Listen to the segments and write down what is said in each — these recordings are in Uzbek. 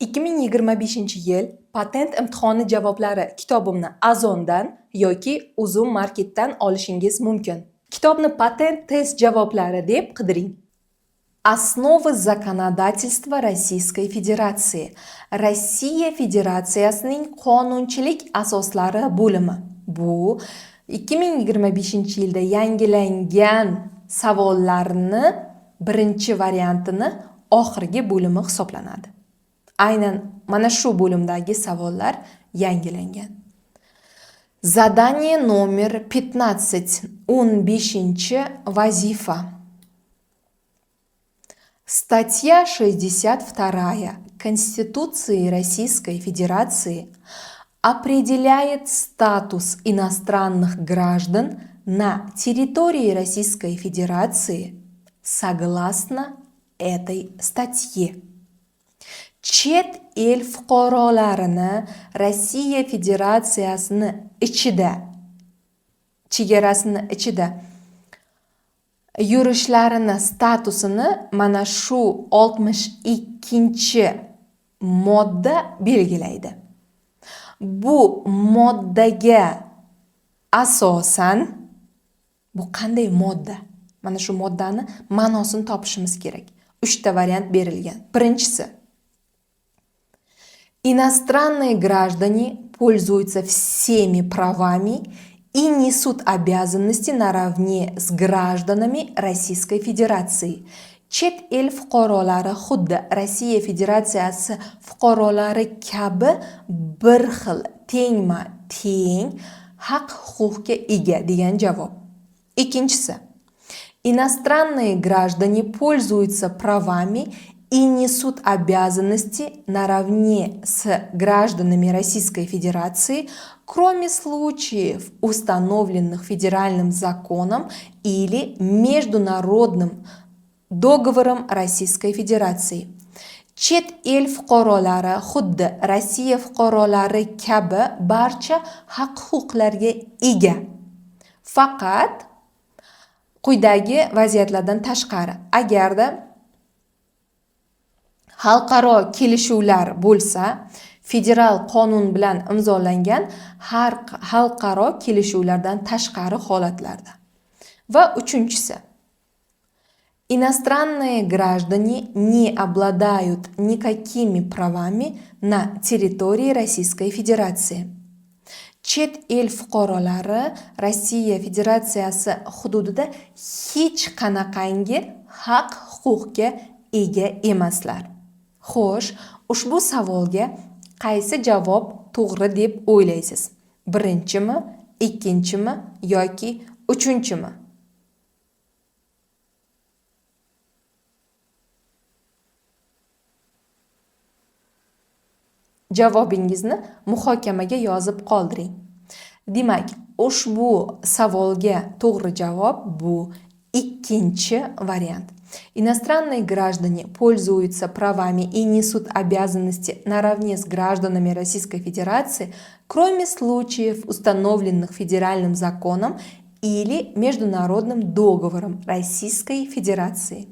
2025-yil patent imtihoni javoblari kitobimni Ozondan yoki Uzum Marketdan olishingiz mumkin. Kitobni "Patent test javoblari" deb qidiring. Основы законодательства Российской Федерации. Rossiya Federatsiyasining qonunchilik asoslari bo'limi. Bu 2025-yilda yangilangan savollarni birinchi variantini oxirgi bo'limi hisoblanadi. Aynan mana shu bo'limdagi savollar yangilangan. Задание номер 15. 15-vazifa. Статья 62 Конституции Российской Федерации определяет статус иностранных граждан на территории Российской Федерации согласно этой статье. Chet el fuqarolarini Rossiya Federatsiyasini ichida, chegarasini ichida yurishlarini statusini mana shu 62-modda belgilaydi. Bu moddaga asosan, bu qanday modda? Mana shu moddani ma'nosini topishimiz kerak. Uchta variant berilgan. Birinchisi: Иностранные граждане пользуются всеми правами и несут обязанности наравне с гражданами Российской Федерации. Chet el fuqarolari xuddi Rossiya Federatsiyasi fuqarolari kabi bir xil, tengma teng haq huquqqa ega degan javob. Ikkinchisi: Иностранные граждане пользуются правами и несут обязанности наравне с гражданами Российской Федерации, кроме случаев, установленных федеральным законом или международным договором Российской Федерации. Chet el fuqarolari xuddi Rossiya fuqarolari kabi barcha haq-huquqlarga ega. Faqat quyidagi vaziyatlardan tashqari, agarda xalqaro kelishuvlar bo'lsa, federal qonun bilan imzolangan har xalqaro kelishuvlardan tashqari holatlarda. Va uchinchisi: Иностранные граждане не обладают никакими правами на территории Российской Федерации. Chet el fuqarolari Rossiya Federatsiyasi hududida hech qanaqangi haq-huquqqa ega emaslar. Xo'sh, ushbu savolga qaysi javob to'g'ri deb o'ylaysiz? Birinchimi, ikkinchimi yoki uchinchimi? Javobingizni muhokamaga yozib qoldiring. Demak, ushbu savolga to'g'ri javob bu ikkinchi variant. Иностранные граждане пользуются правами и несут обязанности наравне с гражданами Российской Федерации, кроме случаев, установленных федеральным законом или международным договором Российской Федерации.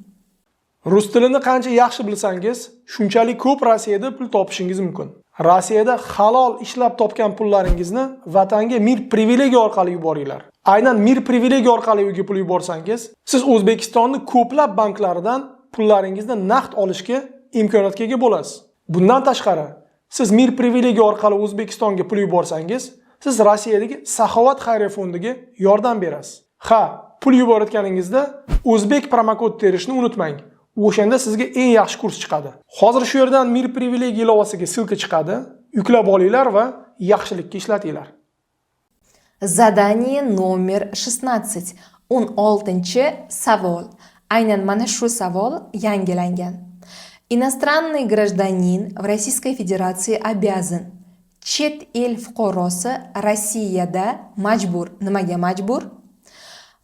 Rus tilini qancha yaxshi bilsangiz, shunchalik ko'p Rossiyada pul topishingiz mumkin. Rossiyada halol ishlab topgan pullaringizni vatanga Mir Privilegiya orqali yuboringlar. Aynan Mir Privilegiya orqali uyga pul yuborsangiz, siz O'zbekistonni ko'plab banklaridan pullaringizni naqd olishga imkoniyatga ega bo'lasiz. Bundan tashqari, siz Mir Privilegiya orqali O'zbekistonga pul yuborsangiz, siz Rossiyadagi Saxovat xayriya fondiga yordam berasiz. Ha, pul yuborayotganingizda o'zbek promokod terishni unutmang. O'shanda sizga eng yaxshi kurs chiqadi. Hozir shu yerdan Mir Privilegiya ilovasiga ссылка chiqadi. Yuklab olinglar va yaxshilikka ishlatinglar. Задание номер 16. 16-savol. Aynan mana shu savol yangilangan. Иностранный гражданин в Российской Федерации обязан. Chet el fuqarosi Rossiyada majbur. Nimaga majbur?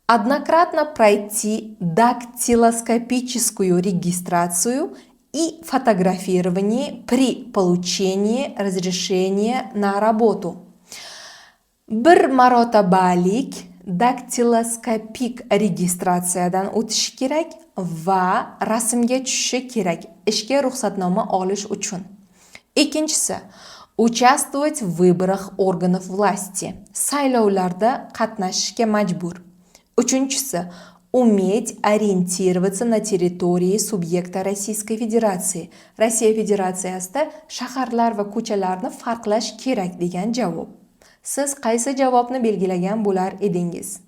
Однократно пройти дактилоскопическую регистрацию и фотографирование при получении разрешения на работу. Bir marotabalik daktiloskopik registratsiyadan o'tishi kerak va rasmga tushishi kerak ishga ruxsatnoma olish uchun. Ikkinchisi, участвовать в выборах органов власти. Saylovlarda qatnashishga majbur. Uchinchisi, уметь ориентироваться на территории субъекта Российской Федерации. Rossiya Federatsiyasida shaharlar va ko'chalarni farqlash kerak degan javob. Siz qaysi javobni belgilagan bo'lar edingiz?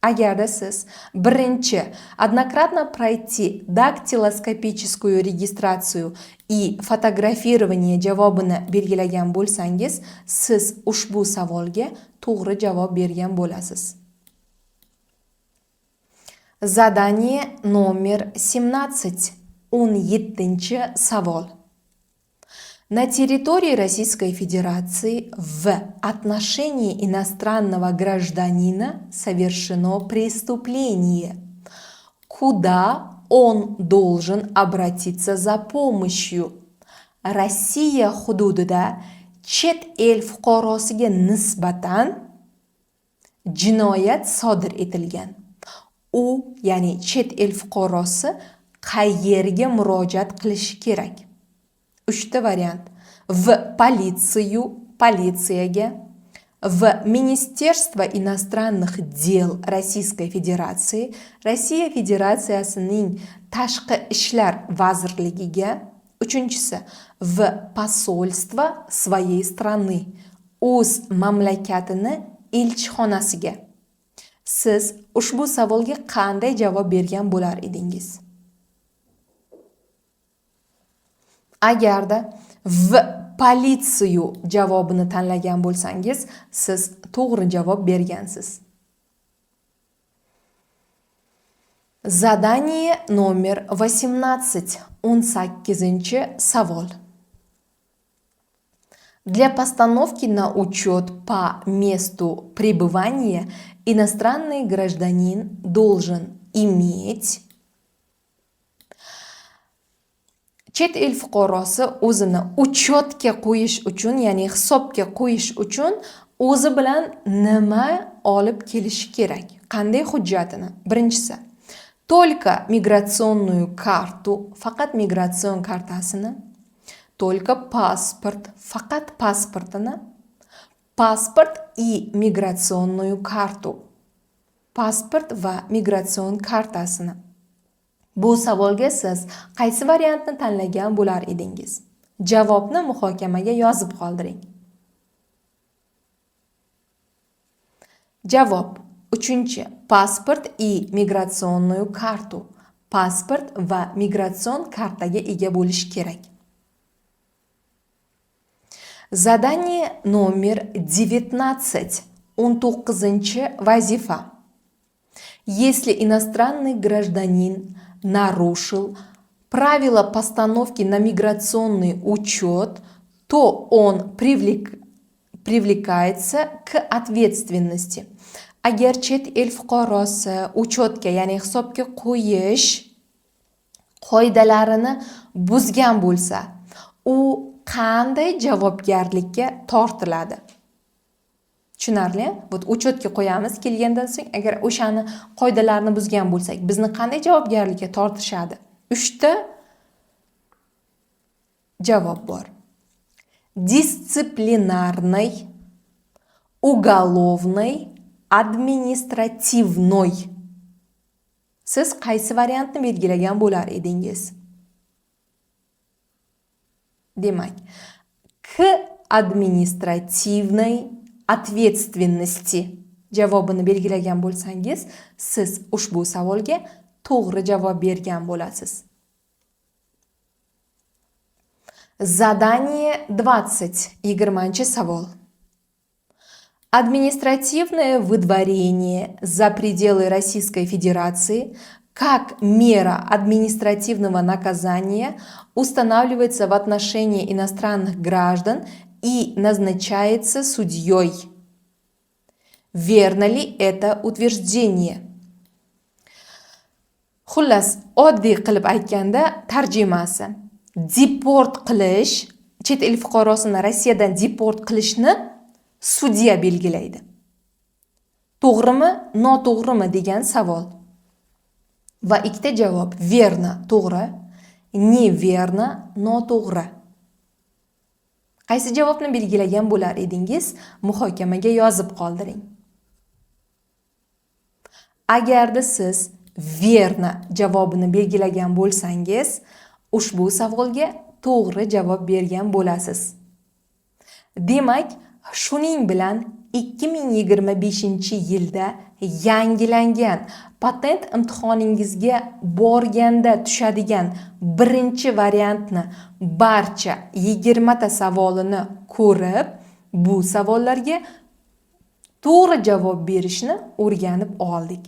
Agarda siz birinchi, однократно пройти дактилоскопическую регистрацию и фотографирование javobini belgilagan bo'lsangiz, siz ushbu savolga to'g'ri javob bergan bo'lasiz. Задание номер 17. 17-savol. На территории Российской Федерации в отношении иностранного гражданина совершено преступление. Куда он должен обратиться за помощью? Rossiya hududida chet el fuqarosiga nisbatan jinoyat sodir etilgan. U, ya'ni chet el fuqarosi qayerga murojaat qilishi kerak? Uchta variant. В полицию, politsiyaga, в Министерство иностранных дел Российской Федерации, Rossiya Federatsiyasining tashqi ishlar vazirligiga, uchinchisi, в посольство своей страны, o'z mamlakatini elchixonasiga. Siz ushbu savolga qanday javob bergan bo'lar edingiz? Agarda в полицию javobini tanlagan bo'lsangiz, siz to'g'ri javob bergansiz. Задание номер 18. 18-savol. Для постановки на учет по месту пребывания иностранный гражданин должен иметь. Chet el fuqarosi o'zini учетga qo'yish uchun, ya'ni hisobga qo'yish uchun o'zi bilan nima olib kelishi kerak? Qanday hujjatini? Birinchisi, только миграционную карту, faqat migratsion kartasini, только паспорт, faqat pasportini, паспорт и миграционную карту, pasport va migratsion kartasini. Bu savolga siz qaysi variantni tanlagan bo'lar edingiz? Javobni muhokamaga yozib qoldiring. Javob: uchinchi, pasport и миграционную карту. Pasport va migratsion kartaga ega bo'lish kerak. Задание номер 19. 19-vazifa. Если иностранный гражданин нарушил правила постановки на миграционный учет, то он привлекается к ответственности. Agar chet el fuqarosi учетga, ya'ni hisobga qo'yish qoidalarini buzgan bo'lsa, u qanday javobgarlikka tortiladi? Tushunarli? Вот учетga qo'yamiz, kelgandan so'ng agar o'shani qoidalarni buzgan bo'lsak, bizni qanday javobgarlikka tortishadi? 3ta javob bor. Дисциплинарный, уголовный, административной. Siz qaysi variantni belgilagan bo'lar edingiz? Demak, к административной ответственности javobini belgilagan bo'lsangiz, siz ushbu savolga to'g'ri javob bergan bo'lasiz. Задание 20. 20-savol. Административное выдворение за пределы Российской Федерации как мера административного наказания устанавливается в отношении иностранных граждан и назначается судьей. Верно ли это утверждение? Xullas, oddiy qilib aytganda tarjimasi: deport qilish, chet el fuqarosini Rossiyadan deport qilishni sudya belgilaydi. To'g'rimi, noto'g'rimi degan savol. Va ikkita javob: верно, to'g'ri, Неверно, noto'g'ri. Qaysi javobni belgilagan bo'lar edingiz? Muhokamaga yozib qoldiring. Agarda siz верно javobini belgilagan bo'lsangiz, ushbu savolga to'g'ri javob bergan bo'lasiz. Demak, shuning bilan 2025-yilda yangilangan patent imtihoningizga borganda tushadigan birinchi variantni barcha 20 ta savolini ko'rib, bu savollarga to'g'ri javob berishni o'rganib oldik.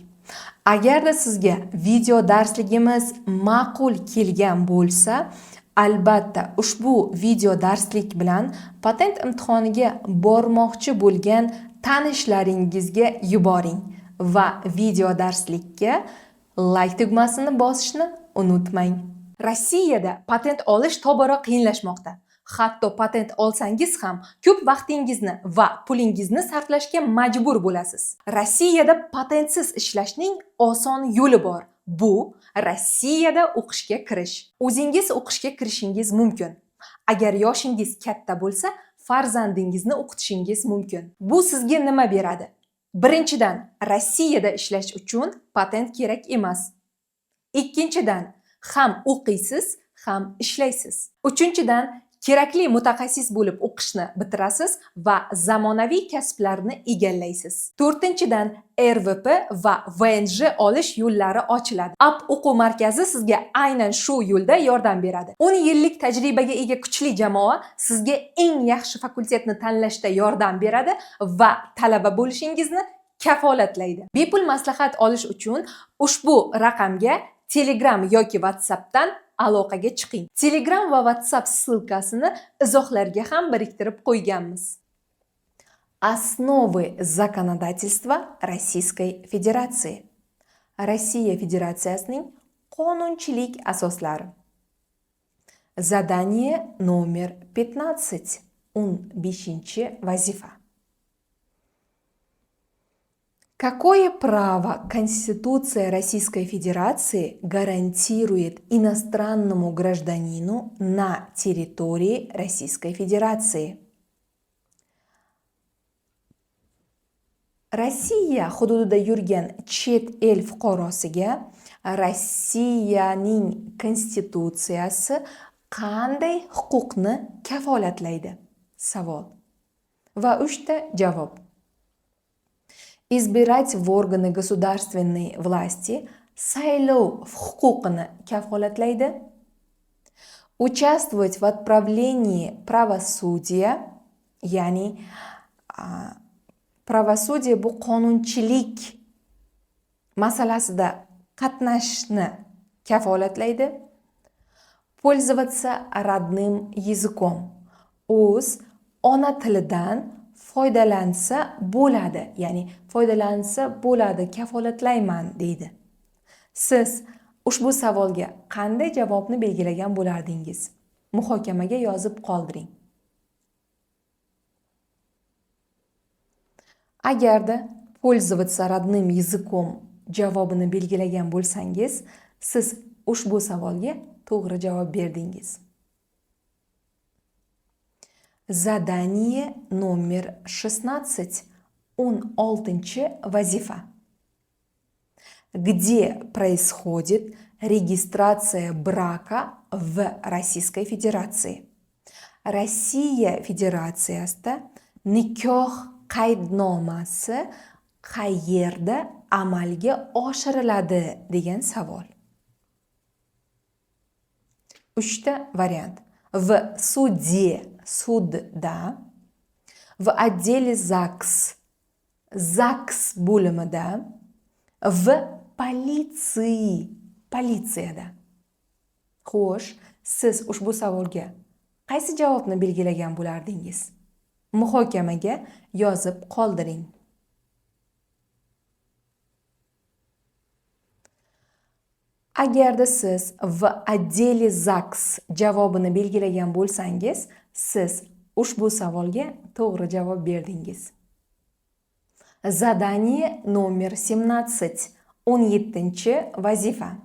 Agarda sizga video darsligimiz ma'qul kelgan bo'lsa, albatta ushbu video darslik bilan patent imtihoniga bormoqchi bo'lgan tanishlaringizga yuboring va video darslikka like tugmasini bosishni unutmang. Rossiyada patent olish tobora qiyinlashmoqda. Hatto patent olsangiz ham ko'p vaqtingizni va pulingizni sarflashga majbur bo'lasiz. Rossiyada patentsiz ishlashning oson yo'li bor. Bu Rossiyada o'qishga kirish. O'zingiz o'qishga kirishingiz mumkin. Agar yoshingiz katta bo'lsa, farzandingizni o'qitishingiz mumkin. Bu sizga nima beradi? Birinchidan, Rossiyada ishlash uchun patent kerak emas. Ikkinchidan, ham o'qiysiz, ham ishlaysiz. Uchinchidan, kerakli mutaxassis bo'lib o'qishni bitirasiz va zamonaviy kasblarni egallaysiz. To'rtinchidan, РВП va ВНЖ olish yo'llari ochiladi. App o'quv markazi sizga aynan shu yo'lda yordam beradi. 10 yillik tajribaga ega kuchli jamoa sizga eng yaxshi fakultetni tanlashda yordam beradi va talaba bo'lishingizni kafolatlaydi. Bepul maslahat olish uchun ushbu raqamga Telegram yoki WhatsAppdan aloqaga chiqing. Telegram va WhatsApp ссылка sini izohlarga ham biriktirib qo'yganmiz. Основы законодательства Российской Федерации. Rossiya Federatsiyasining qonunchilik asoslari. Задание номер 15. 15-vazifa. Какое право Конституция Российской Федерации гарантирует иностранному гражданину на территории Российской Федерации? Rossiya hududida yurgan chet el fuqarosiga Rossiyaning konstitutsiyasi qanday huquqni kafolatlaydi? Savol. Va 3 ta javob. Избирать в органы государственной власти, saylov huquqini kafolatlaydi. Участвовать в отправлении правосудия, ya'ni правосудие bu qonunchilik masalasida qatnashishni kafolatlaydi. Пользоваться родным языком, o'z ona tilidan foydalansa bo'ladi, ya'ni foydalansa bo'ladi, kafolatlayman deydi. Siz ushbu savolga qanday javobni belgilagan bo'lardingiz? Muhokamaga yozib qoldiring. Agarda пользоваться родным языком javobini belgilagan bo'lsangiz, siz ushbu savolga to'g'ri javob berdingiz. Задание номер 16. 16-vazifa. Где происходит регистрация брака в Российской Федерации? Rossiya Federatsiyasida nikoh qaydnomasi qayerda amalga oshiriladi degan savol. 3 ta variant. В суде, sudda, в отделе ЗАГС, ЗАГС bo'limida, в полиции, politsiyada. Xo'sh, siz ushbu savolga qaysi javobni belgilagan bo'lardingiz? Muhokamaga yozib qoldiring. Agarda siz в отделе ЗАГС javobini belgilagan bo'lsangiz, siz ushbu savolga to'g'ri javob berdingiz. Задание номер 17. 17-vazifa.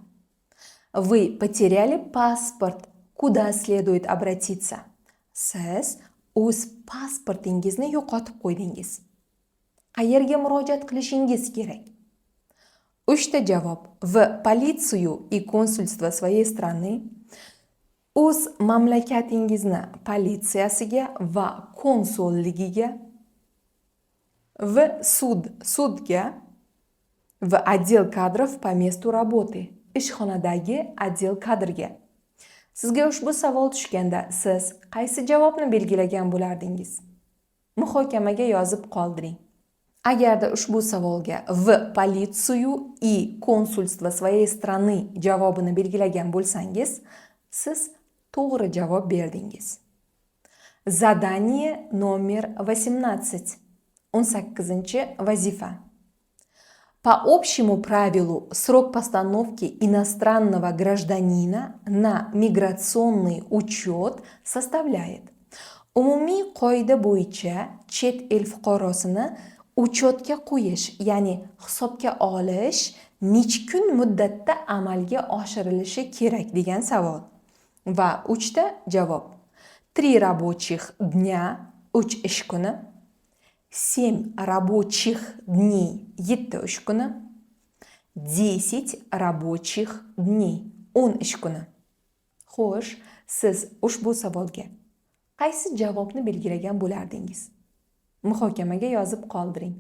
Вы потеряли паспорт. Куда следует обратиться? Siz o'z pasportingizni yo'qotib qo'ydingiz. Qayerga murojaat qilishingiz kerak? 3 ta javob. В полицию и консульство своей страны. O'z mamlakatingizni politsiyasiga va konsulligiga. В суд, sudga. В отдел кадров по месту работы. Ishxonadagi отдел kadrga. Sizga ushbu savol tushganda siz qaysi javobni belgilagan bo'lardingiz? Muhokamaga yozib qoldiring. Agarda ushbu savolga в полицию и консульство своей страны javobini belgilagan bo'lsangiz, siz to'g'ri javob berdingiz. Задание номер 18. 18-vazifa. По общему правилу, срок постановки иностранного гражданина на миграционный учет составляет. Umumiy qoida bo'yicha chet el fuqarosini учет ga qo'yish, ya'ni hisobga olish necha kun muddatda amalga oshirilishi kerak degan savol. Va 3 ta javob. 3 рабочих дня, 3 ish kuni. 7 рабочих дней, 7 ish kuni. 10 рабочих дней, 10 ish kuni. Xo'sh, siz ushbu savolga qaysi javobni belgilagan bo'lardingiz? Muhokamaga yozib qoldiring.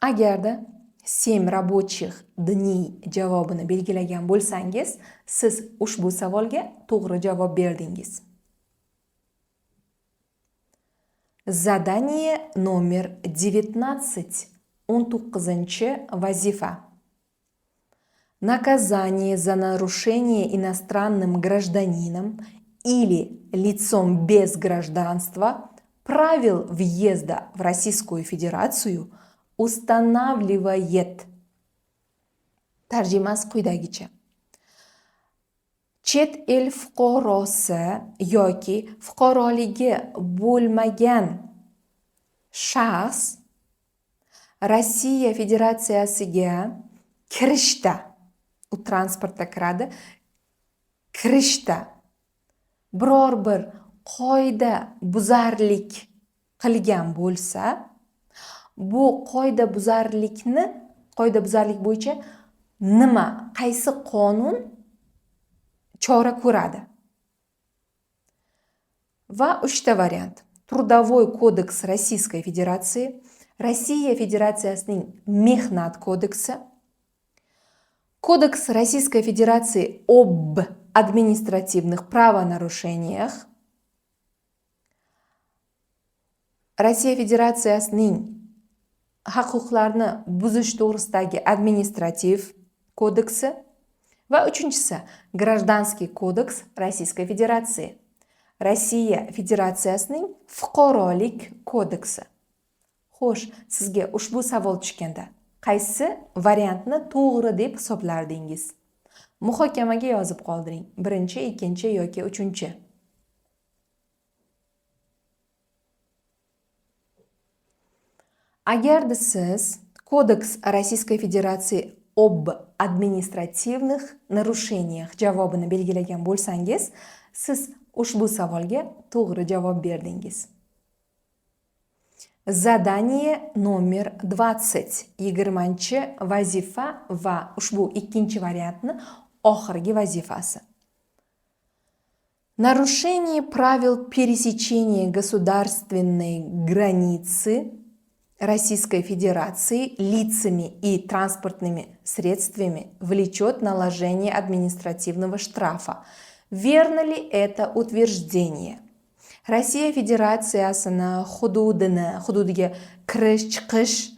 Agarda 7 рабочих дней javobini belgilagan bo'lsangiz, siz ushbu savolga to'g'ri javob berdingiz. Задание номер 19. 19-vazifa. Наказание за нарушение иностранным гражданином или лицом без гражданства правил въезда в Российскую Федерацию устанавливает. Tarjimasi quyidagicha. Chet el fuqarosi yoki fuqaroligi bo'lmagan shaxs Rossiya Federatsiyasiga kirishda, u transportda kiradi, kirishda biror bir qoida buzarlik qilgan bo'lsa, bu qoida buzarlik bo'yicha nima, qaysi qonun chora ko'radi? Va 3 ta variant. Трудовой кодекс Российской Федерации, Rossiya Federatsiyasining mehnat kodeksi, Кодекс Российской Федерации об административных правонарушениях, Rossiya Federatsiyasining haq-huquqlarni buzish to'g'risidagi administrativ kodeksi va 3-chisi Гражданский кодекс Российской Федерации, Rossiya Federatsiyasining fuqarolik kodeksi. Xo'sh, sizga ushbu savol tushganda qaysi variantni to'g'ri deb hisoblardingiz? Muhokamaga yozib qoldiring. 1-chi, 2-chi yoki 3-chi. Agarda siz Кодекс Российской Федерации об административных нарушениях javobini belgilagan bo'lsangiz, siz ushbu savolga to'g'ri javob berdingiz. Задание номер 20. 20-vazifa va ushbu 2-chi variantni oxirgi vazifasi. Нарушение правил пересечения государственной границы Российской Федерации лицами и транспортными средствами влечет наложение административного штрафа. Верно ли это утверждение? Rossiya Federatsiyasini hududiga kirish, chiqish,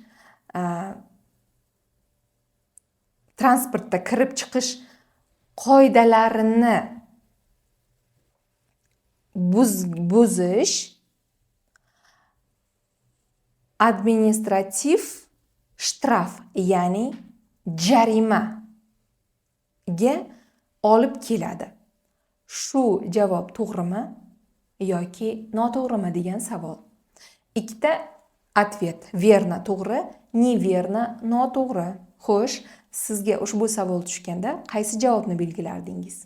transportda kirib chiqish qoidalarini buzish administrativ shtraf, ya'ni jarimaga olib keladi. Shu javob to'g'rimi yoki noto'g'rimi degan savol. Ikkita ответ: верно to'g'ri, неверно noto'g'ri. Xo'sh, sizga ushbu savol tushganda qaysi javobni belgilardingiz?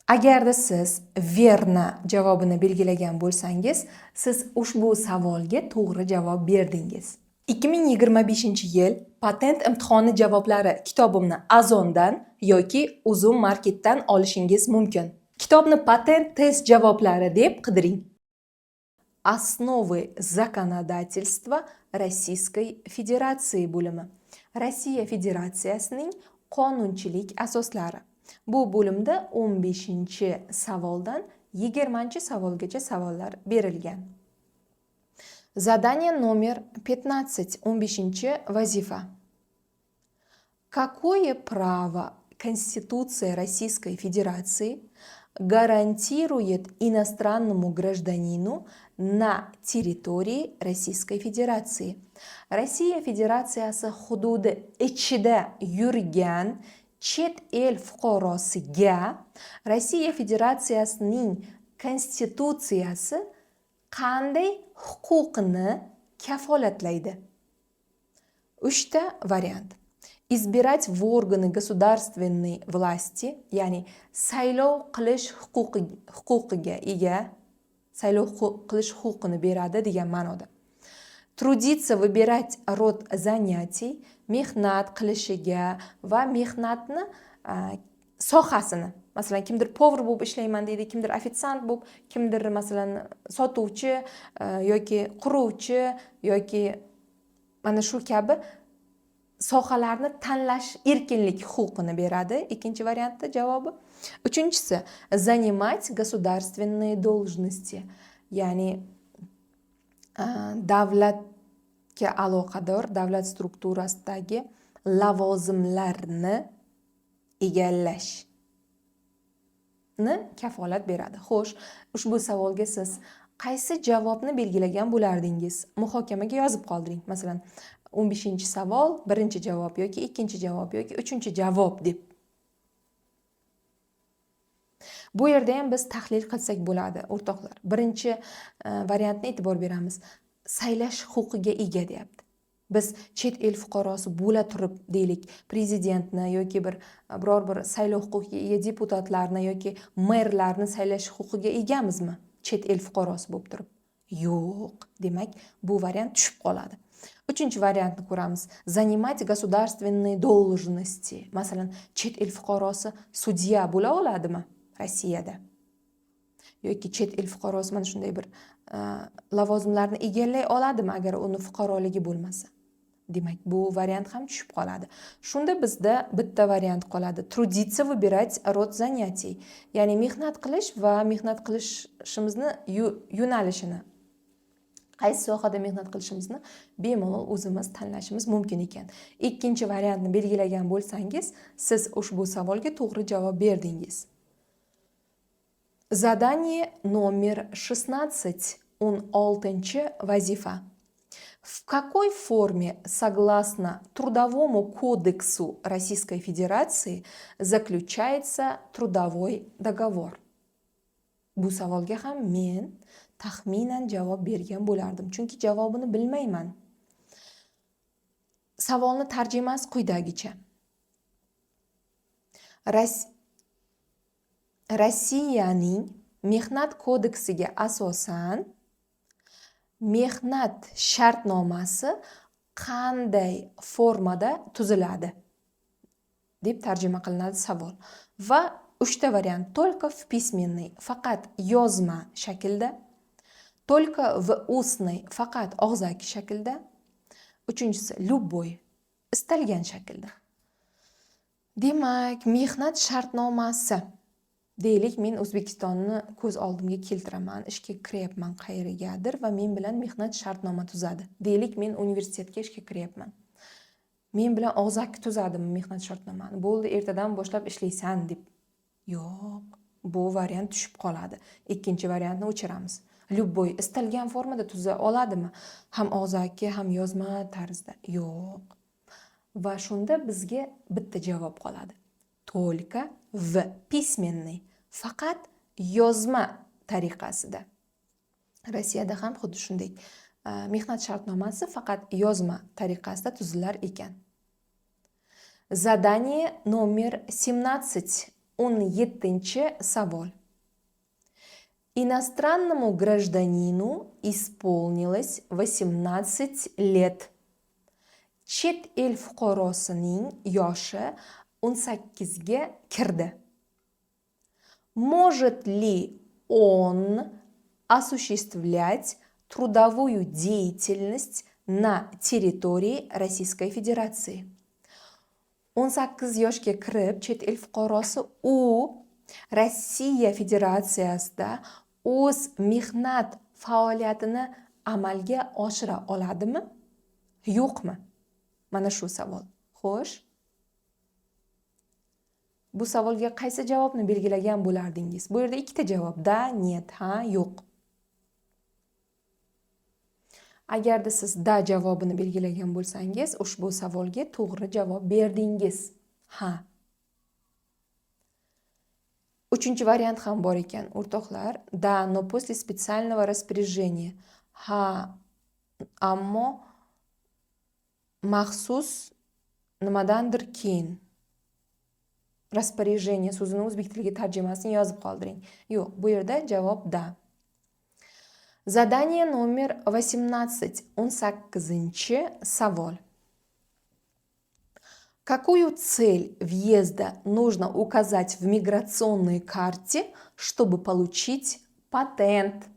Agarda siz "верно" javobini belgilagan bo'lsangiz, siz ushbu savolga to'g'ri javob berdingiz. 2025-yil patent imtihoni javoblari kitobimni Ozondan yoki Uzum Marketdan olishingiz mumkin. Kitobni "Patent test javoblari" deb qidiring. Основы законодательства Российской Федерации bo'limi. Rossiya Federatsiyasining qonunchilik asoslari. Bu bo'limda 15-savoldan 20-savolgacha savollar berilgan. Задание номер 15, 15 vazifa. Какое право Конституция Российской Федерации гарантирует иностранному гражданину на территории Российской Федерации? Rossiya Federatsiyasi hududi ichida yurgan chet el fuqarosiga Rossiya Federatsiyasining konstitutsiyasi qanday huquqni kafolatlaydi? Uchta variant. Избирать в органы государственной власти, ya'ni saylov qilish huquqiga ega, saylov qilish huquqini beradi degan ma'noda. Трудиться, выбирать род занятий, mehnat qilishiga va mehnatni sohasini, masalan, kimdir повар bo'lib ishlayman deydi, kimdir ofitsiant bo'lib, kimdir, masalan, sotuvchi yoki quruvchi yoki mana shu kabi sohalarni tanlash erkinlik huquqini beradi, ikkinchi variantda javobi. Uchinchisi, занимать государственные должности, ya'ni davlatga aloqador, davlat strukturasidagi lavozimlarni egallashni kafolat beradi. Xo'sh, ushbu savolga siz qaysi javobni belgilagan bo'lardingiz? Muhokamaga yozib qoldiring. Masalan, 15-savol, birinchi javob yoki ikkinchi javob yoki uchinchi javob deb. Bu yerda ham biz tahlil qilsak bo'ladi, o'rtoqlar. Birinchi variantni e'tibor beramiz. Saylash huquqiga ega deyapti. Biz chet el fuqarosi bo'la turib, deylik, prezidentni yoki biror bir saylov huquqiga ega deputatlarni yoki merlarni saylash huquqiga egamizmi chet el fuqarosi bo'lib turib? Yo'q. Demak, bu variant tushib qoladi. Uchinchi variantni ko'ramiz. Занимать государственные должности. Masalan, chet el fuqarosi sudya bo'la oladimi Rossiyada? Yoki chet el fuqarosi mana shunday bir lavozimlarni egallay oladimi, agar uni fuqaroligi bo'lmasa? Demak, bu variant ham tushib qoladi. Shunda bizda bitta variant qoladi. Трудиться, выбирать род занятий. Ya'ni mehnat qilish va mehnat qilishimizni yo'nalishini, qaysi sohada mehnat qilishimizni bemalol o'zimiz tanlashimiz mumkin ekan. Ikkinchi variantni belgilagan bo'lsangiz, siz ushbu savolga to'g'ri javob berdingiz. Задание номер 16, 16-vazifa. В какой форме, согласно Трудовому кодексу Российской Федерации, заключается трудовой договор? Bu savolga ham men taxminan javob bergan bo'lardim, chunki javobini bilmayman. Savolni tarjimasi quyidagicha. Rossiyaning Mehnat kodeksiga asosan mehnat shartnomasi qanday formada tuziladi deb tarjima qilinadi savol. Va uchta variant: только в письменной, faqat yozma shaklda, только в устной, faqat og'zaki shaklda, uchinchisi, любой, istalgan shaklda. Demak, mehnat shartnomasi, deylik, men O'zbekistonni ko'z oldimga keltiraman, ishga kiryapman qayergadir va men bilan mehnat shartnoma tuzadi. Deylik, men universitetga ishga kiryapman, men bilan og'zaki tuzadimi mehnat shartnomani, bo'ldi, ertadan boshlab ishlaysan deb? Yo'q, bu variant tushib qoladi. Ikkinchi variantni o'chiramiz. Любой, istalgan formada tuza oladimi, ham og'zaki, ham yozma tarzda? Yo'q. Va shunda bizga bitta javob qoladi: только в письменный, faqat yozma tariqasida. Rossiyada ham xuddi shunday. Mehnat shartnomasi faqat yozma tariqasida tuzilar ekan. Задание номер 17. 17-savol. Иностранному гражданину исполнилось 18 лет. Chet el fuqarosining yoshi 18 ga kirdi. Может ли он осуществлять трудовую деятельность на территории Российской Федерации? 18 yoshga kirib, chet el fuqarosi u Rossiya Federatsiyasida o'z mehnat faoliyatini amalga oshira oladimi, yo'qmi? Mana shu savol. Xo'sh, bu savolga qaysi javobni belgilagan bo'lardingiz? Bu yerda ikkita javob: да, нет, ha, yo'q. Agarda siz да javobini belgilagan bo'lsangiz, ushbu savolga to'g'ri javob berdingiz. Ha. Uchinchi variant ham bor ekan, o'rtoqlar. Да, но после специального распоряжения. Ha, ammo maxsus nimadandir keyin. Распоряжение so'zini o'zbek tiliga tarjimasini yozib qoldiring. Yo'q, bu yerda javob да. Задание номер 18. 18-savol. Какую цель въезда нужно указать в миграционной карте, чтобы получить патент?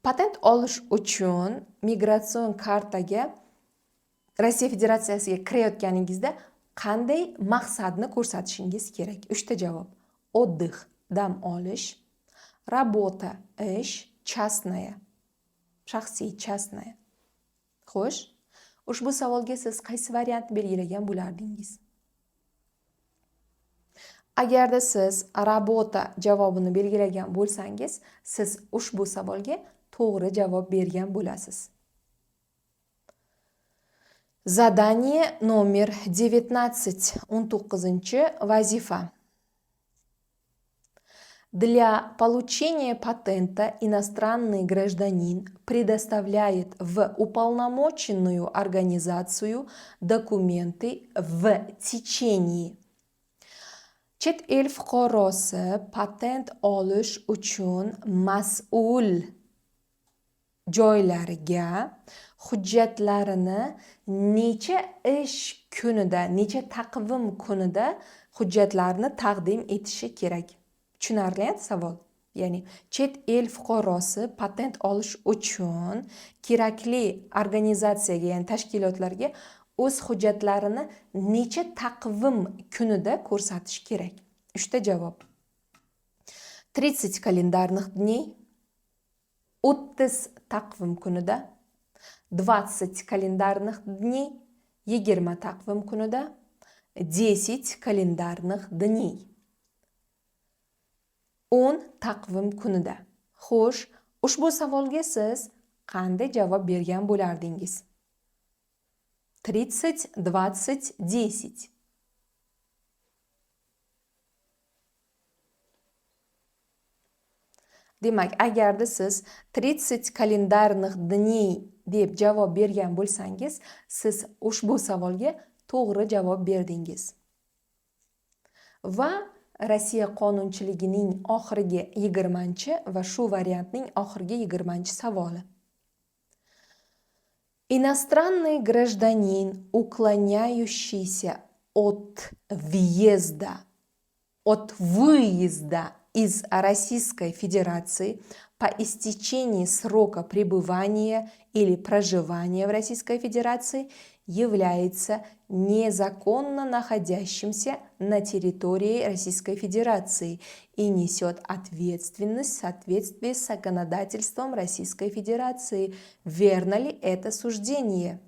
Patent olish uchun migratsion kartaga Rossiya Federatsiyasiga kirayotganingizda qanday maqsadni ko'rsatishingiz kerak? Uchta javob. Отдых, dam olish, работа, ish, частная, shaxsiy, частная. Xo'sh, ushbu savolga siz qaysi variantni belgilagan bo'lardingiz? Agarda siz работа javobini belgilagan bo'lsangiz, siz ushbu savolga to'g'ri javob bergan bo'lasiz. Задание номер 19. 19-vazifa. Для получения патента иностранный гражданин предоставляет в уполномоченную организацию документы в течение. Chet el fuqarosi patent olish uchun mas'ul joylariga hujjatlarini necha ish kunida, necha taqvim kunida hujjatlarni taqdim etishi kerak? Tushunarli savol. Ya'ni chet el fuqarosi patent olish uchun kerakli organizatsiyaga, ya'ni tashkilotlarga o'z hujjatlarini necha taqvim kunida ko'rsatish kerak? Uchta javob. 30 календарных дней, 30 taqvim kunida, 20 календарных дней, 20 taqvim kunida, 10 календарных дней. 10 taqvim kunida. Xo'sh, ushbu savolga siz qanday javob bergan bo'lardingiz? 30, 20, 10. Demak, agarda siz 30 календарных дней deb javob bergan bo'lsangiz, siz ushbu savolga to'g'ri javob berdingiz. Va Rossiya qonunchiligining oxirgi 20 va shu variantning oxirgi 20 savoli. Иностранный гражданин, уклоняющийся от въезда, от выезда из Российской Федерации по истечении срока пребывания или проживания в Российской Федерации, является незаконно находящимся на территории Российской Федерации и несет ответственность в соответствии с законодательством Российской Федерации. Верно ли это суждение?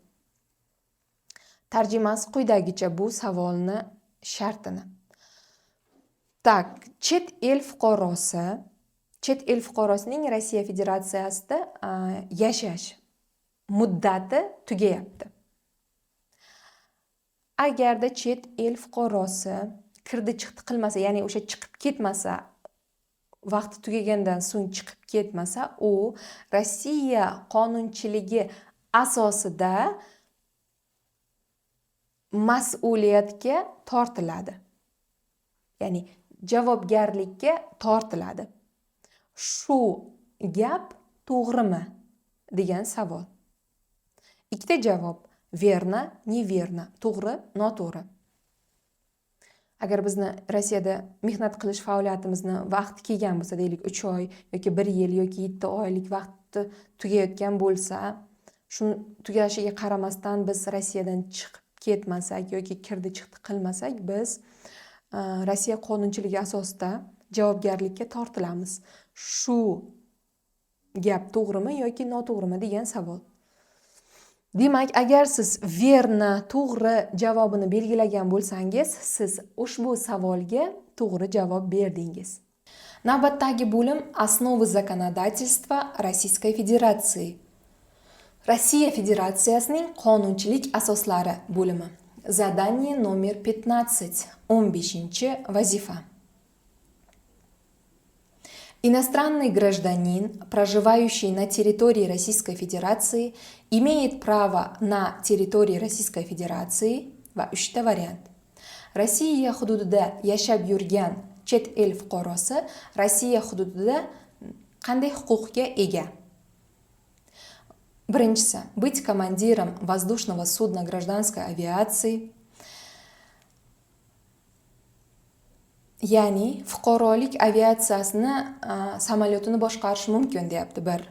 Tarjimasi quyidagicha bu savolni shartini. Так, chet el fuqarosining Rossiya Federatsiyasida yashash muddati tugayapti. Agarda chet el fuqarosi kirdi chiqdi qilmasa, ya'ni o'sha chiqib ketmasa vaqti tugagandan so'ng chiqib ketmasa, u Rossiya qonunchiligi asosida mas'uliyatga tortiladi. Ya'ni javobgarlikka tortiladi. Shu gap to'g'rimi degan savol. Ikkita javob: верно, неверно, to'g'ri, noto'g'ri. Agar bizni Rossiyada mehnat qilish faoliyatimizni vaqti kelgan bo'lsa, deylik 3 oy yoki 1 yil yoki 7 oylik vaqti tugayotgan bo'lsa, shuni tugashiga qaramasdan biz Rossiyadan chiqib ketmasak yoki kirdi chiqdi qilmasak, biz Rossiya qonunchiligi asosida javobgarlikka tortilamiz. Shu gap to'g'rimi yoki noto'g'rimi degan savol. Demak, agar siz верно, to'g'ri javobini belgilagan bo'lsangiz, siz ushbu savolga to'g'ri javob berdingiz. Navbatdagi bo'lim Основы законодательства Российской Федерации. Rossiya Federatsiyasining qonunchilik asoslari bo'limi. Задание номер 15. 15-vazifa. Иностранный гражданин, проживающий на территории Российской Федерации, имеет право на территории Российской Федерации va uchta variant. Rossiya hududida yashab yurgan chet el fuqarosi Rossiya hududida qanday huquqqa ega? Birinchisi, быть командиром воздушного судна гражданской авиации. Ya'ni fuqarolik aviatsiyasini samolyotini boshqarish mumkin deyapti bir.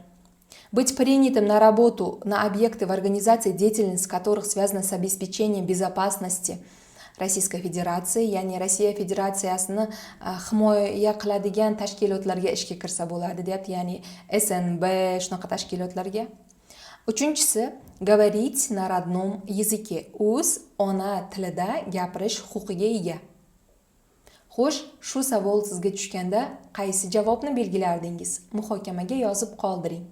Быть принятым на работу на объекты в организации, деятельность которых связана с обеспечением безопасности Российской Федерации, ya'ni Rossiya Federatsiyasini himoya qiladigan tashkilotlarga ishga kirsa bo'ladi deyapti, ya'ni SNB shunaqa tashkilotlarga. Uchinchisi, говорить на родном языке, o'z ona tilida gapirish huquqiga ega. Xo'sh, shu savol sizga tushganda qaysi javobni belgilardingiz? Muhokamaga yozib qoldiring.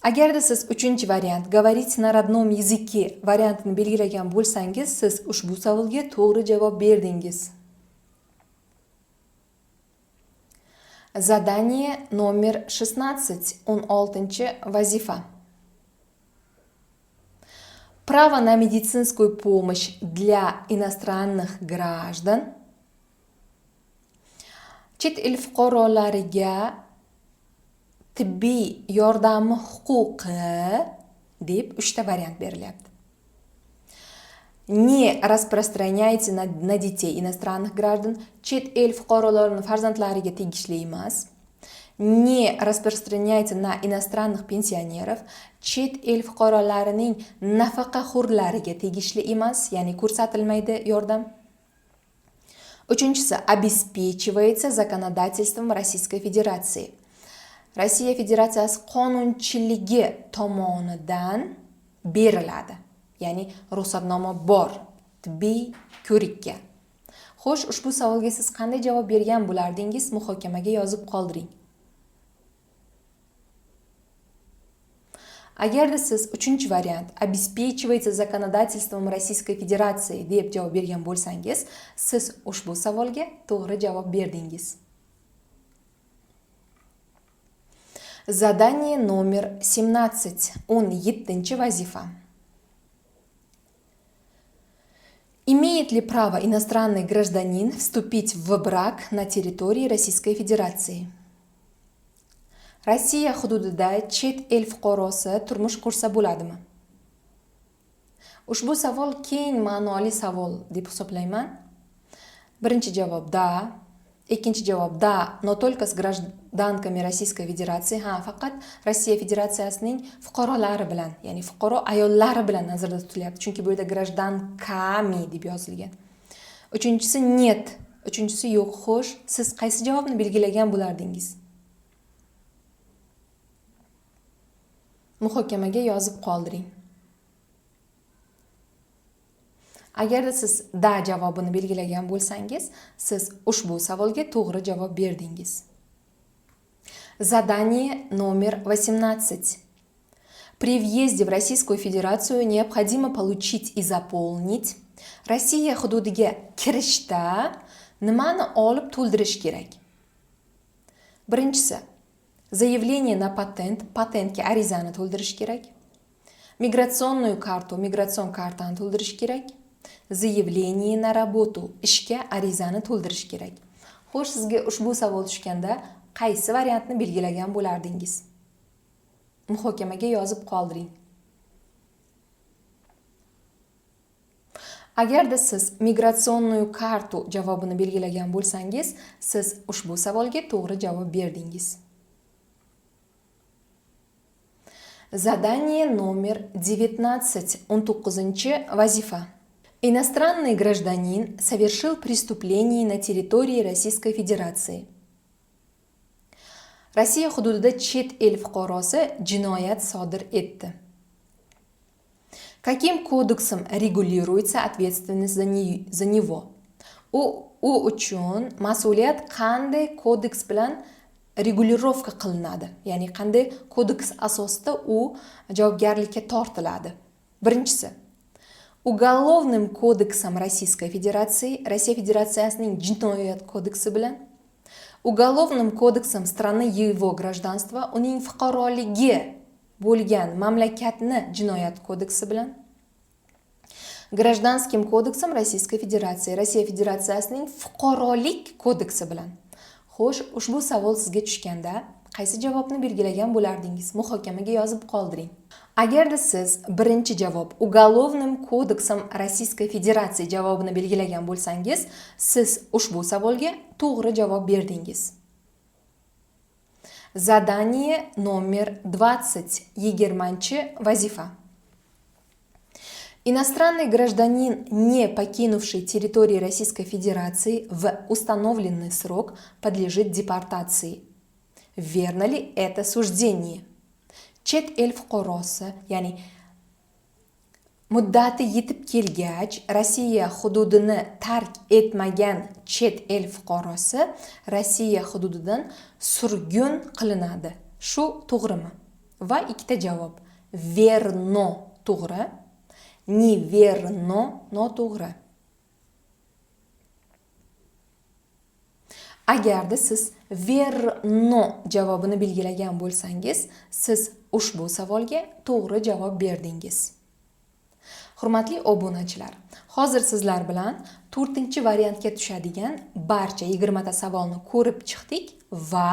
Agarda siz uchinchi variant говорить на родном языке variantini belgilagan bo'lsangiz, siz ushbu savolga to'g'ri javob berdingiz. Задание номер 16, 16-vazifa. Право на медицинскую помощь для иностранных граждан. Chet el fuqarolariga tibbiy yordami huquqi deb uchta variant berilyapti. Не распространяйте на детей иностранных граждан. Chet el fuqarolarining farzandlariga tegishli emas. Не распространяйте на иностранных пенсионеров. Chet el fuqarolarining nafaqaxo'rlariga tegishli emas, ya'ni ko'rsatilmaydi yordam. Uchinchisi, обеспечивается законодательством Российской Федерации. Rossiya Federatsiyasi qonunchiligi tomonidan beriladi. Ya'ni ruxsatnoma bor tibbiy ko'rikka. Xo'sh, ushbu savolga siz qanday javob bergan bo'lardingiz? Muhokamaga yozib qoldiring. Agarda siz uchinchi variant обеспечивается законодательством Российской Федерации deb javob bergan bo'lsangiz, siz ushbu savolga to'g'ri javob berdingiz. Задание номер 17. 17-vazifa. Имеет ли право иностранный гражданин вступить в брак на территории Российской Федерации? Rossiya hududida chet el fuqarosi turmush qursa bo'ladimi? Ushbu savol keng ma'noli savol deb hisoblayman. Birinchi javob da, ikkinchi javob da, но только с гражданками Российской Федерации. Ha, faqat Rossiya Federatsiyasining fuqarolari bilan, ya'ni fuqaro ayollari bilan nazarda tutilyapti, chunki bu yerda гражданками deb yozilgan. Uchinchisi нет, uchinchisi yo'q. Xo'sh, siz qaysi javobni belgilagan bo'lardingiz? Muhokamaga yozib qoldiring. Agarda siz da javobini belgilagan bo'lsangiz, siz ushbu savolga to'g'ri javob berdingiz. Задание номер 18. При въезде в Российскую Федерацию необходимо получить и заполнить. Rossiya hududiga kirishda nimani olib to'ldirish kerak? Birinchisi, заявление на патент, patentga arizani to'ldirish kerak. Миграционную карту, migratsion kartani to'ldirish kerak. Заявление на работу, ishga arizani to'ldirish kerak. Xo'sh, sizga ushbu savol tushganda qaysi variantni belgilagan bo'lardingiz? Muhokamaga yozib qoldiring. Agarda siz миграционную карту javobini belgilagan bo'lsangiz, siz ushbu savolga to'g'ri javob berdingiz. Задание номер 19, 19-vazifa. Иностранный гражданин совершил преступление на территории Российской Федерации. Rossiya hududida chet el fuqarosi jinoyat sodir etdi. Каким кодексом регулируется ответственность за него? U uchun mas'uliyat qanday kodeks bilan regulirovka qilinadi? Ya'ni qanday kodeks asosida u javobgarlikka tortiladi? Birinchisi, Уголовным кодексом Российской Федерации, Rossiya Federatsiyasining jinoyat kodeksi bilan, Уголовным кодексом страны его гражданства, uning fuqaroligi bo'lgan mamlakatni jinoyat kodeksi bilan, Гражданским кодексом Российской Федерации, Rossiya Federatsiyasining fuqarolik kodeksi bilan. Xo'sh, ushbu savol sizga tushganda qaysi javobni belgilagan bo'lardingiz? Muhokamaga yozib qoldiring. Agarda siz birinchi javob Уголовным кодексом Российской Федерации javobini belgilagan bo'lsangiz, siz ushbu savolga to'g'ri javob berdingiz. Задание номер 20, 20-vazifa. Иностранный гражданин, не покинувший территории Российской Федерации в установленный срок, подлежит депортации. Верно ли это суждение? Chet el fuqarosi, ya'ni muddati yetib kelgach Rossiya hududini tark etmagan chet el fuqarosi Rossiya hududidan surgun qilinadi. Shu to'g'rimi? Va ikkita javob. Верно to'g'ri, неверно noto'g'ri. Agarda siz verno javobini belgilagan bo'lsangiz, siz ushbu savolga to'g'ri javob berdingiz. Hurmatli obunachilar, hozir sizlar bilan 4-variantga tushadigan barcha 20 ta savolni ko'rib chiqdik va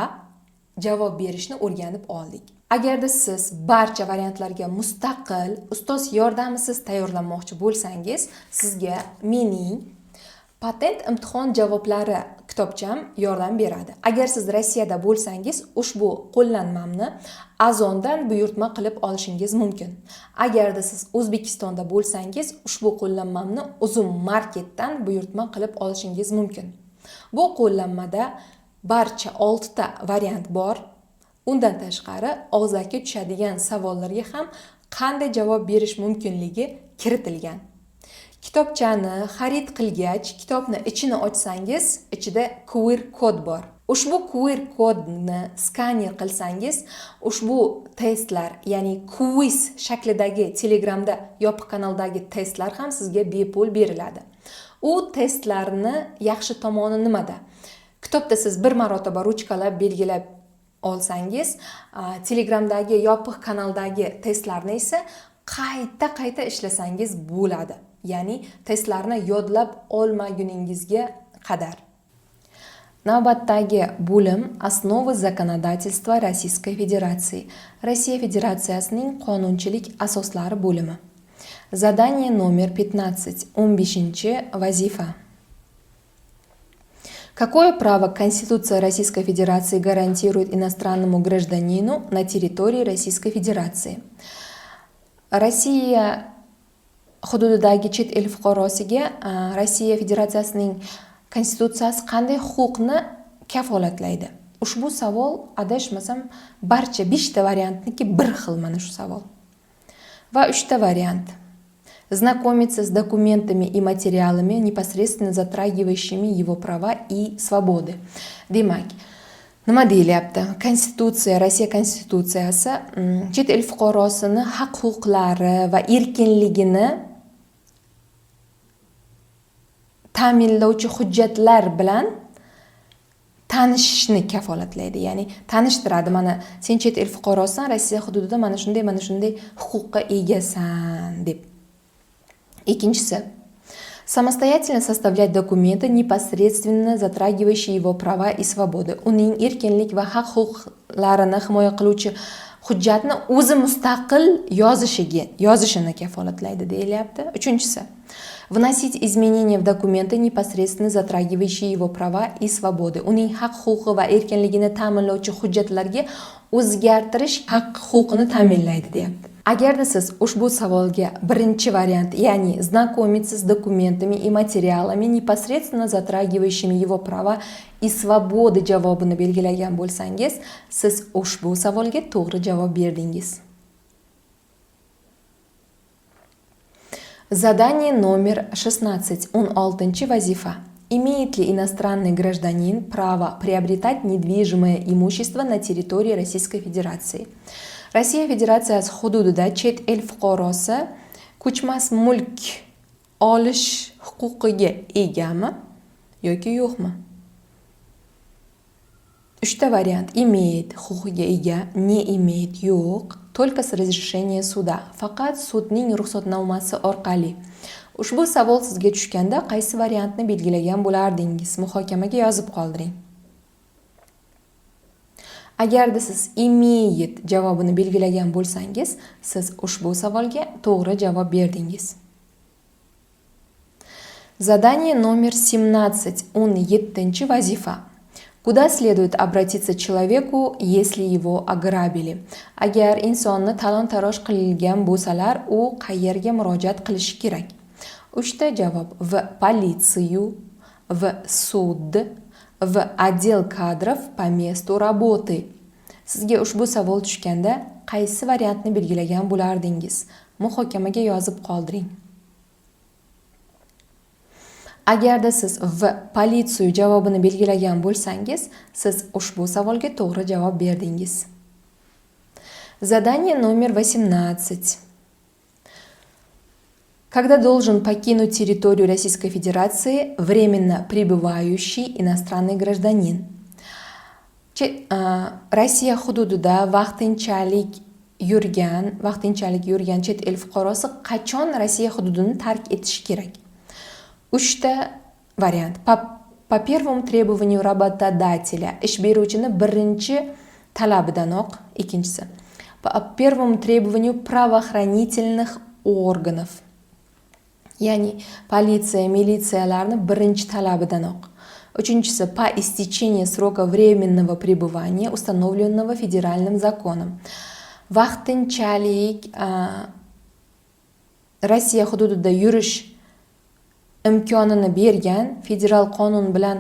javob berishni o'rganib oldik. Agarda siz barcha variantlarga mustaqil, ustoz yordamisiz tayyorlanmoqchi bo'lsangiz, sizga mening patent imtihon javoblari kitobcham yordam beradi. Agar siz Rossiyada bo'lsangiz, ushbu qo'llanmamni Ozondan buyurtma qilib olishingiz mumkin. Agarda siz O'zbekistonda bo'lsangiz, ushbu qo'llanmamni Uzum Marketdan buyurtma qilib olishingiz mumkin. Bu qo'llanmada barcha 6 ta variant bor. Undan tashqari og'zaki tushadigan savollarga ham qanday javob berish mumkinligi kiritilgan. Kitobchani xarid qilgach, kitobni ichini ochsangiz, ichida QR kod bor. Ushbu QR kodni skaner qilsangiz, ushbu testlar, ya'ni quiz shaklidagi Telegramda yopiq kanaldagi testlar ham sizga bepul beriladi. U testlarni yaxshi tomoni nimada? Kitobda siz bir marotaba ruchkalab belgilab olsangiz, Telegramdagi yopiq kanaldagi testlarni esa qayta-qayta ishlasangiz bo'ladi. Ya'ni testlarni yodlab olmaguningizga qadar. Navbatdagi bo'lim Основы законодательства Российской Федерации. Rossiya Federatsiyasining qonunchilik asoslari bo'limi. Задание номер 15, 15-vazifa. Какое право Конституция Российской Федерации гарантирует иностранному гражданину на территории Российской Федерации? Rossiya hududidagi chet el fuqarosiga Rossiya Federatsiyasining konstitutsiyasi qanday huquqni kafolatlaydi? Ushbu savol, adashmasam, barcha 5 ta variantniki bir xil mana shu savol. Va 3 ta variant. Знакомиться с документами и материалами, непосредственно затрагивающими его права и свободы. Demak, nima deyilyapti? Konstitutsiya, Rossiya konstitutsiyasi chet el fuqarosini haq-huquqlari va erkinligini ta'minlovchi hujjatlar bilan tanishishni kafolatlaydi. Ya'ni tanishtiradi, mana sen chet el fuqarosisan, Rossiya hududida mana shunday, mana shunday huquqqa egasan deb. Ikkinchisi, самостоятельно составлять документы, непосредственно затрагивающие его права и свободы. Uning erkinlik va haq-huquqlarini himoya qiluvchi hujjatni o'zi mustaqil yozishini kafolatlaydi deyilyapti. Uchinchisi, вносить изменения в документы, непосредственно затрагивающие его права и свободы. Uning haq-huquqi va erkinligini ta'minlovchi hujjatlarga o'zgartirish haq-huquqini ta'minlaydi deyapti. Agarda siz ushbu savolga birinchi variant, ya'ni знакомиться с документами и материалами, непосредственно затрагивающими его права и свободы javobini belgilagan bo'lsangiz, siz ushbu savolga to'g'ri javob berdingiz. Задание номер 16. 16-vazifa. Имеет ли иностранный гражданин право приобретать недвижимое имущество на территории Российской Федерации? Rossiya Federatsiyasi hududida chet el fuqarosi ko'chmas mulk olish huquqiga egami yoki yo'qmi? Uchta variant: имеет huquqiga ega, не имеет yo'q, только с разрешения суда, faqat sudning ruxsatnomasi orqali. Ushbu savol sizga tushganda qaysi variantni belgilagan bo'lardingiz? Muhokamaga yozib qoldiring. Agarda siz имеет javobini belgilagan bo'lsangiz, siz ushbu savolga to'g'ri javob berdingiz. Задание номер 17. 17-vazifa. Куда следует обратиться человеку, если его ограбили? Agar insonni talon-taroj qilgan bo'lsalar, u qayerga murojaat qilishi kerak? Uchta javob: в полицию, в суд, в отдел кадров по месту работы. Sizga ushbu savol tushganda qaysi variantni belgilagan bo'lardingiz? Muhokamaga yozib qoldiring. Agarda siz в полицию javobini belgilagan bo'lsangiz, siz ushbu savolga to'g'ri javob berdingiz. Задание номер 18. Когда должен покинуть территорию Российской Федерации временно пребывающий иностранный гражданин? Rossiya hududida vaqtinchalik yurgan chet el fuqarosi qachon Rossiya hududini tark etishi kerak? Uchta variant. По первому требованию работодателя, ish beruvchini birinchi talabidanoq. Ikkinchisi, по первому требованию правоохранительных органов, ya'ni politsiya, militsiyalarni birinchi talabidanoq. Uchinchisi, по истечении срока временного пребывания, установленного федеральным законом. Vaqtinchalik Rossiya hududida yurish imkonini bergan federal qonun bilan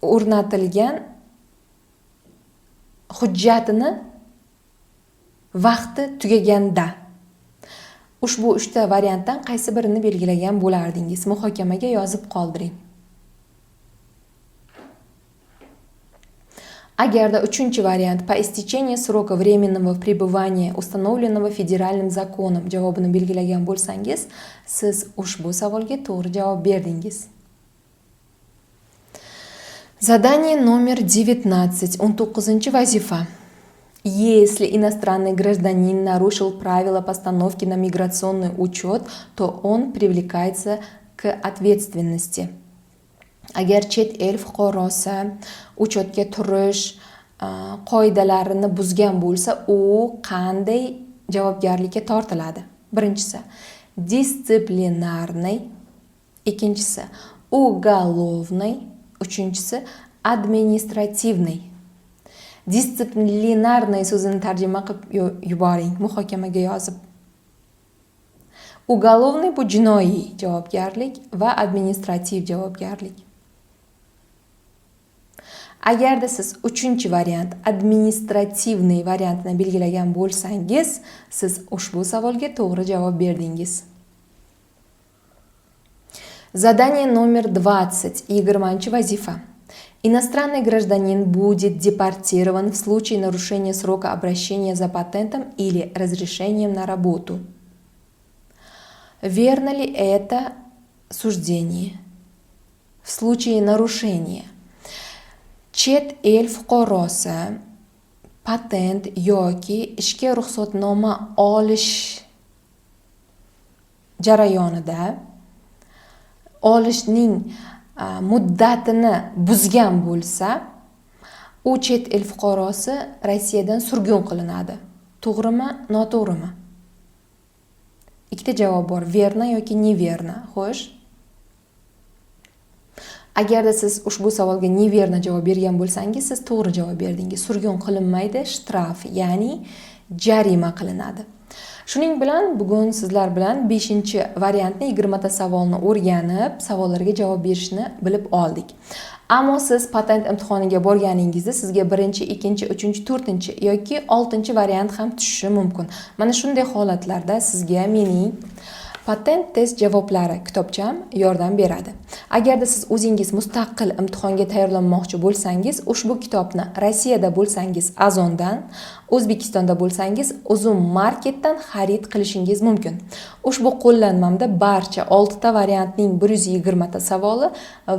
o'rnatilgan hujjatini vaqti tugaganda. Ushbu uchta variantdan qaysi birini belgilagan bo'lardingiz? Muhokamaga yozib qoldiring. Agarda uchinchi variant, по истечении срока временного пребывания, установленного федеральным законом javobini belgilagan bo'lsangiz, siz ushbu savolga to'g'ri javob berdingiz. Задание номер 19. 19-vazifa. Если иностранный гражданин нарушил правила постановки на миграционный учет, то он привлекается к ответственности. Agar chet el fuqarosi учетga turish qoidalarini buzgan bo'lsa, u qanday javobgarlikka tortiladi? Birinchisi, дисциплинарный, ikkinchisi, уголовный, uchinchisi, административный. Дисциплинарный so'zini tarjima qilib yuboring, muhokamaga yozib. Уголовный bu jinoiy javobgarlik va administrativ javobgarlik. Agarda siz uchinchi variant, административный variantini belgilagan bo'lsangiz, siz ushbu savolga to'g'ri javob berdingiz. Задание номер 20. 20-vazifa. Иностранный гражданин будет депортирован в случае нарушения срока обращения за патентом или разрешением на работу. Верно ли это Осуждении, в случае нарушения. Chet el fuqarosi patent yoki ishga ruxsatnoma olish jarayonida olishning muddatini buzgan bo'lsa, u chet el fuqarosi Rossiyadan surgun qilinadi. To'g'rimi, noto'g'rimi? Ikkita javob bor: верно yoki неверно. Xo'sh, agarda siz ushbu savolga неверно javob bergan bo'lsangiz, siz to'g'ri javob berdingiz. Surgun qilinmaydi, shtraf, ya'ni jarima qilinadi. Shuning bilan bugun sizlar bilan beshinchi variantni, 20 ta savolni o'rganib, savollarga javob berishni bilib oldik. Ammo siz patent imtihoniga borganingizda sizga birinchi, ikkinchi, uchinchi, to'rtinchi yoki oltinchi variant ham tushishi mumkin. Mana shunday holatlarda sizga mening "Patent test javoblari" kitobcham yordam beradi. Agarda siz o'zingiz mustaqil imtihonga tayyorlanmoqchi bo'lsangiz, ushbu kitobni Rossiyada bo'lsangiz Ozondan, O'zbekistonda bo'lsangiz Uzum Marketdan xarid qilishingiz mumkin. Ushbu qo'llanmamda barcha oltita variantning 120 ta savoli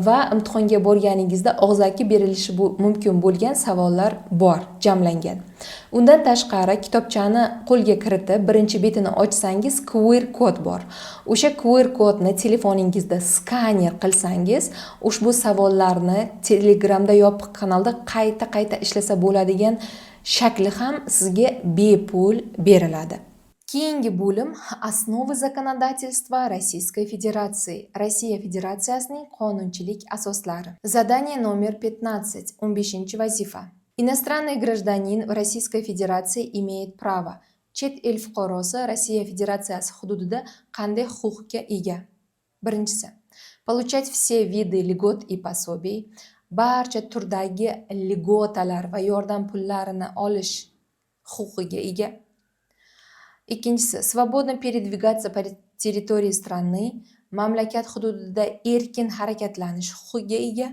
va imtihonga borganingizda og'zaki berilishi mumkin bo'lgan savollar bor, jamlangan. Undan tashqari, kitobchani qo'lga kiritib, birinchi betini ochsangiz, QR kod bor. O'sha QR kodni telefoningizda skaner qilsangiz, ushbu savollarni Telegramda yopiq kanalda qayta qayta ishlasa bo'ladigan shakli ham sizga bepul beriladi. Keyingi bo'lim: Основы законодательства Российской Федерации. Rossiya Federatsiyasining qonunchilik asoslari. Задание номер 15, 15-vazifa. Иностранный гражданин в Российской Федерации имеет право. Chet el fuqarosi Rossiya Federatsiyasi hududida qanday huquqqa ega? Birinchisi: получать все виды льгот и пособий. Barcha turdagi льгота lar va yordam pullarini olish huquqiga ega. Ikkinchisi: свободно передвигаться по территории страны. Mamlakat hududida erkin harakatlanish huquqiga ega.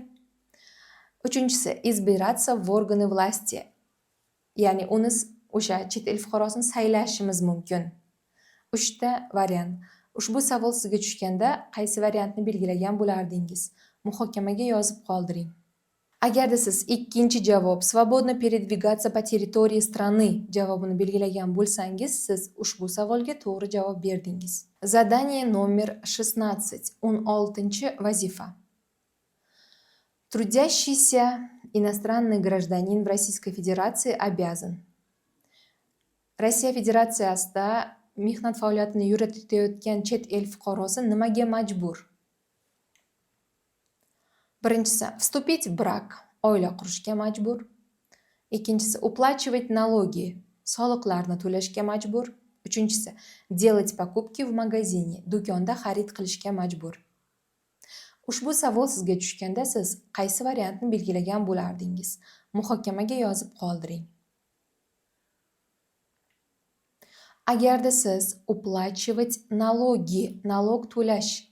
Uchinchisi: избираться в органы власти. Ya'ni uni, o'sha chet el fuqarosini saylashimiz mumkin. Uchta variant. Ushbu savol sizga tushganda qaysi variantni belgilagan bo'lardingiz? Muhokamaga yozib qoldiring. Agarda siz ikkinchi javob, свободно передвигаться по территории страны javobini belgilagan bo'lsangiz, siz ushbu savolga to'g'ri javob berdingiz. Задание номер 16, 16-vazifa. Трудящийся иностранный гражданин в Российской Федерации обязан. Rossiya Federatsiyasida mehnat faoliyatini yuritayotgan chet el fuqarosi nimaga majbur? Birinchisi: вступить в брак, oila qurishga majbur. Ikkinchisi: уплачивать налоги, soliqlarni to'lashga majbur. Uchinchisi: делать покупки в магазине, do'konda xarid qilishga majbur. Ushbu savol sizga tushganda siz qaysi variantni belgilagan bo'lardingiz? Muhokamaga yozib qoldiring. Agarda siz уплачивать налоги, налог to'lash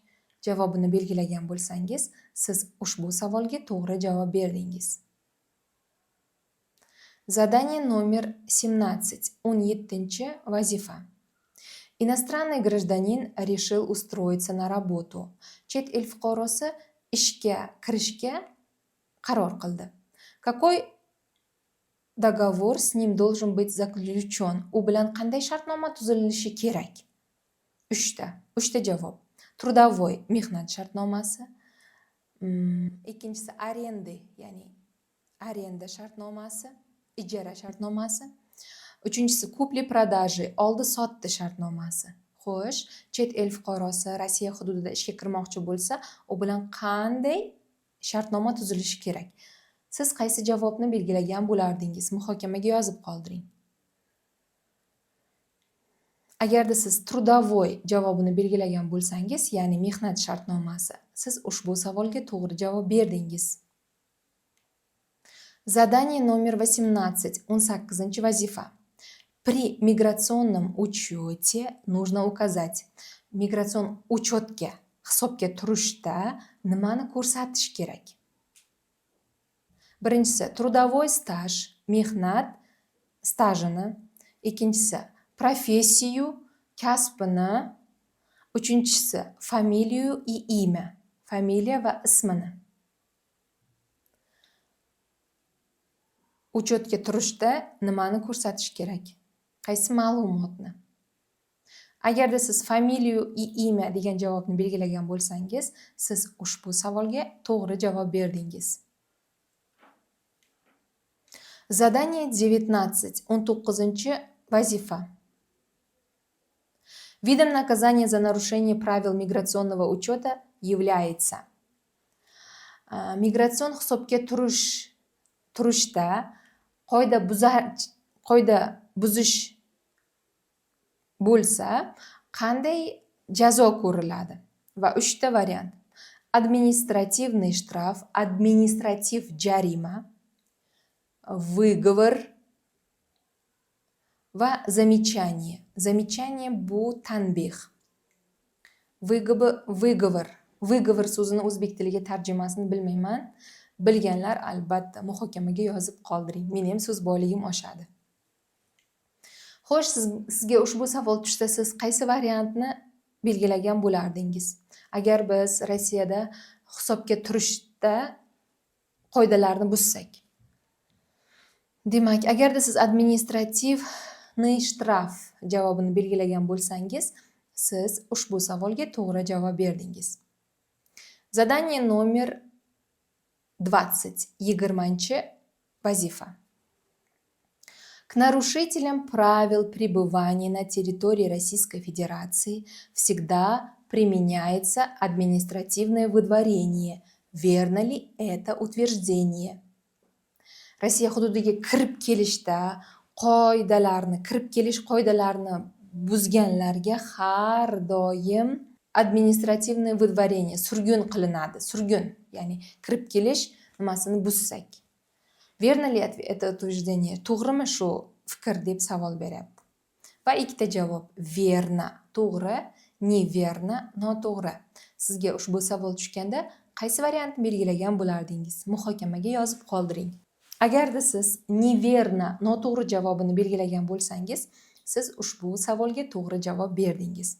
javobini belgilagan bo'lsangiz, siz ushbu savolga to'g'ri javob berdingiz. Задание номер 17, 17-vazifa. Иностранный гражданин решил устроиться на работу. Chet el fuqarosi ishga kirishga qaror qildi. Какой договор с ним должен быть заключен? U bilan qanday shartnoma tuzilishi kerak? Uchta javob. Трудовой, mehnat shartnomasi. Ikkinchisi аренды, ya'ni arenda shartnomasi, ijara shartnomasi. Uchinchisi купли-продажи, oldi-sotdi shartnomasi. Xo'sh, chet el fuqarosi Rossiya hududida ishga kirmoqchi bo'lsa, u bilan qanday shartnoma tuzilishi kerak? Siz qaysi javobni belgilagan bo'lardingiz? Muhokamaga yozib qoldiring. Agarda siz трудовой javobini belgilagan bo'lsangiz, ya'ni mehnat shartnomasi, siz ushbu savolga to'g'ri javob berdingiz. Задание номер 18, 18-vazifa. При миграционном учете нужно указать. Migratsion учет ga, hisobga turishda nimani ko'rsatish kerak? Birinchisi: трудовой стаж, mehnat stajini. Ikkinchisi: профессию, kasbini. Uchinchisi, фамилию и имя. Familiya va ismini. Учет ga turishda nimani ko'rsatish kerak? Qaysi ma'lumotni? Agarda siz "фамилию и имя" degan javobni belgilagan bo'lsangiz, siz ushbu savolga to'g'ri javob berdingiz. Задание 19. 19-vazifa. Видом наказания за нарушение правил миграционного учета является. Migratsion hisobga turishda qoida buzish bo'lsa, qanday jazo ko'riladi? Va uchta variant: административный штраф, administrativ jarima, выговор va замечание. Замечание bu tanbeh. Выговор. Выговор so'zini o'zbek tiliga tarjimasini bilmayman. Bilganlar, albatta, muhokamaga yozib qoldiring. Meni ham so'z boyligim oshadi. Xo'sh, sizga ushbu savol tushsa, siz qaysi variantni belgilagan bo'lardingiz? Agar biz Rossiyada hisobga turishda qoidalarni buzsak. Demak, agarda siz "административный штраф" javobini belgilagan bo'lsangiz, siz ushbu savolga to'g'ri javob berdingiz. Задание номер 20. 20-vazifa. К нарушителям правил пребывания на территории Российской Федерации всегда применяется административное выдворение. Верно ли это утверждение? Rossiya hududiga kirib kelishda kirib kelish qoidalarini buzganlarga har doim административное выдворение, surgun qilinadi. Surgun, ya'ni kirib kelish nimasini buzsak. Верно ли это утверждение? To'g'rimi shu fikr, deb savol beryapti. Va ikkita javob: верно, to'g'ri, неверно, noto'g'ri. Sizga ushbu savol tushganda qaysi variantni belgilagan bo'lardingiz? Muhokamaga yozib qoldiring. Agarda siz "неверно", noto'g'ri javobini belgilagan bo'lsangiz, siz ushbu savolga to'g'ri javob berdingiz.